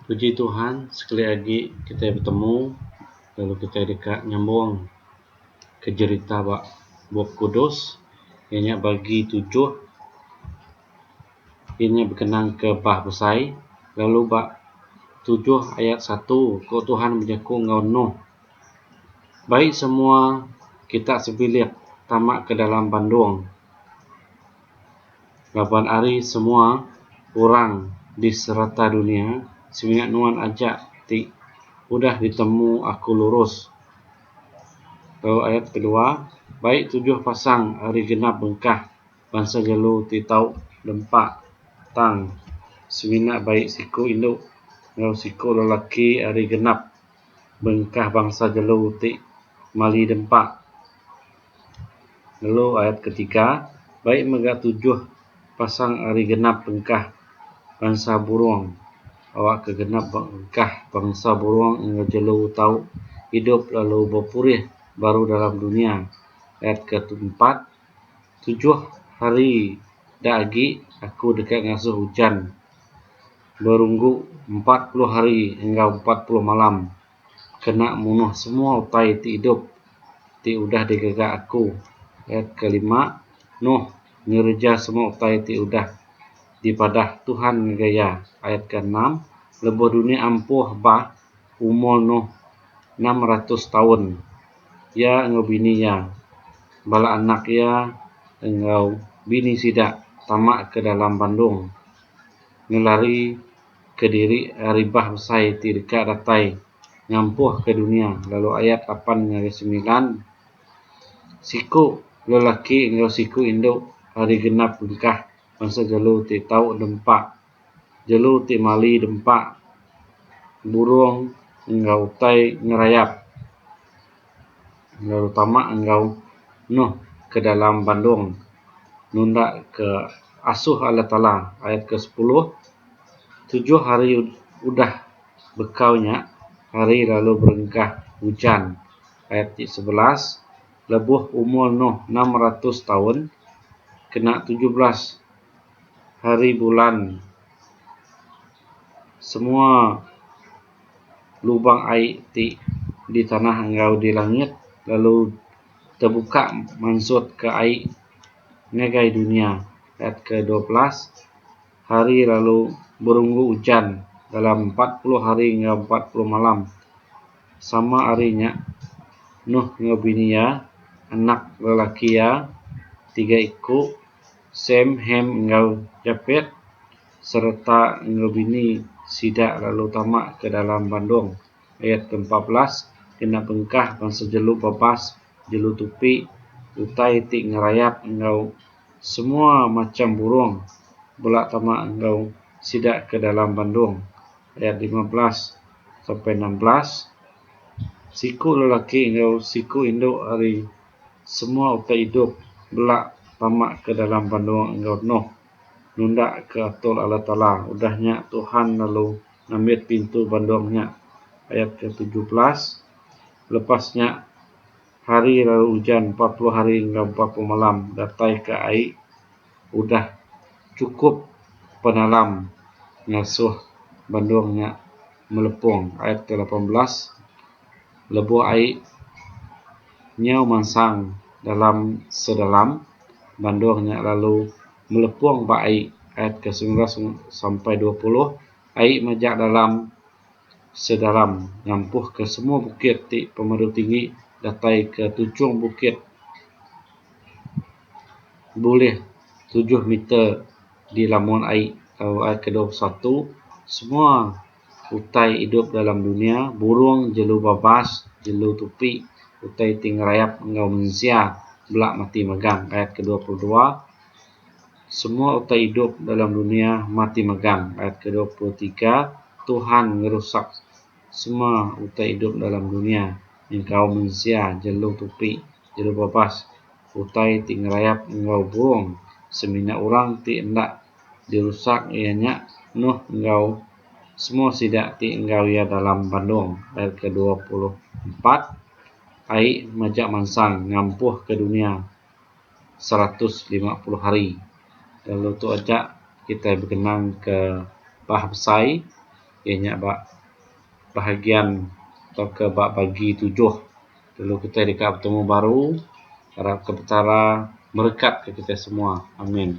Puji Tuhan sekali agi kitai betemu lalu kitai deka nyambung ke jerita ba Bup Kudus iya nya bagi tujuh iya nya bekenang ke bah besai lalu ba tujuh ayat satu ku Tuhan bejaku enggau Noh bai semua kita sebilik tama ke dalam bandung. Laban ari semua orang di serata dunya, semina nuan aja ti udah ditemu Aku lurus. Lalu ayat kedua, Bai tujuh pasang ari genap bengkah bansa jelu ti tau dempa tang semina bai siku indu enggau siku lelaki ari genap bengkah bansa jelu ti mali dempa. Lalu ayat ketiga, bai mega tujuh pasang ari genap bengkah bansa burung awakka genap bengkah bansa burung enggau jelu tau idup lalu bepurih baru dalam dunya. Ayat keempat, tujuh hari da agi aku deka ngasuh ujan berunggu 40 hari enggau 40 malam kena munuh semua utai ti idup ti udah digaga Aku. Ayat kelima, Noh ngereja semua utai ti udah dipadah Tuhan ngagai iya. Ayat keenam, lebuh dunya ampuh bah, umur Noh 600 taun. Iya enggau bini iya, bala anak iya enggau bini sida tama ke dalam bandung ngelari kediri ari bah besai ti deka datai ngampuhka dunya lalu ayat lapan ngagai semilan siku lelaki enggau siku indu ari genap bengkah bansa jelu ti tau dempa jelu ti mali dempa burung enggau utai ngerayap lalu tama enggau Noh ke dalam bandung nunda ke asuh Allah Taala. Ayat ke sepuluh tujuh hari udah bekau nya hari lalu berengkah ujan. Ayat ti 11 lebuh umur Noh 600 taun kena 17 hari bulan semua lubang ai ti di tanah enggau di langit lalu tebuka mansutka ai ngagai dunya. Ayat ke 12 hari lalu berunggu ujan dalam 40 hari enggau 40 malam. Sama hari nya Noh enggau bini iya, anak lelaki iya tiga iku, Sem, Ham enggau Japet sereta enggau bini sida lalu tama ke dalam bandung. Ayat ke 14 genap bengkah bansa jelu babas, jelu tupi, utai ti ngerayap enggau semua macham burung bela tama enggau sida ke dalam bandung. Ayat 15 sampai 16 siku lelaki enggau siku indu ari semua utai idup bela tama ke dalam bandung enggau Noh nunda ke atur Allah Taala. Udah nya Tuhan lalu nambit pintu bandung nya. Ayat ke 17 lepas nya hari lalu ujan 40 hari enggau 40 malam datai ke ai udah chukup penalam ngasuh bandung nya melepung. Ayat ke 18 lebuh ai nyau mansang dalam sedalam bandung nya lalu melepung ba ai. Ayat ke 19 sampai 20 ai majak dalam sedalam ngampuhka semua bukit ti pemadu tinggi datai ke tuchung bukit bulih tujuh meter dilamun ai. Lalu ayat ke 21 semua utai idup dalam dunya burung, jelu babas, jelu tupi, utai ti ngerayap enggau mensia bela mati magang. Ayat ke 22 semua utai idup dalam dunya mati magang. Ayat ke 23 Tuhan ngerusak semua utai idup dalam dunya nyengkaum mensia, jelu tupi, jelu babas, utai ti ngerayap enggau burung. Semina orang ti enda dirusak iya nya Noh enggau semua sida ti enggau iya dalam bandung. Ayat ke 24 ai majak mansang ngampuhka dunya 150 hari. Lalu tu aja kitai bekenang ke bah besai. iya nya ba bahagian tauka ba bagi tujoh. Lalu kitai deka betemu baru arap ke petara merekat ke kitai semua. Amin.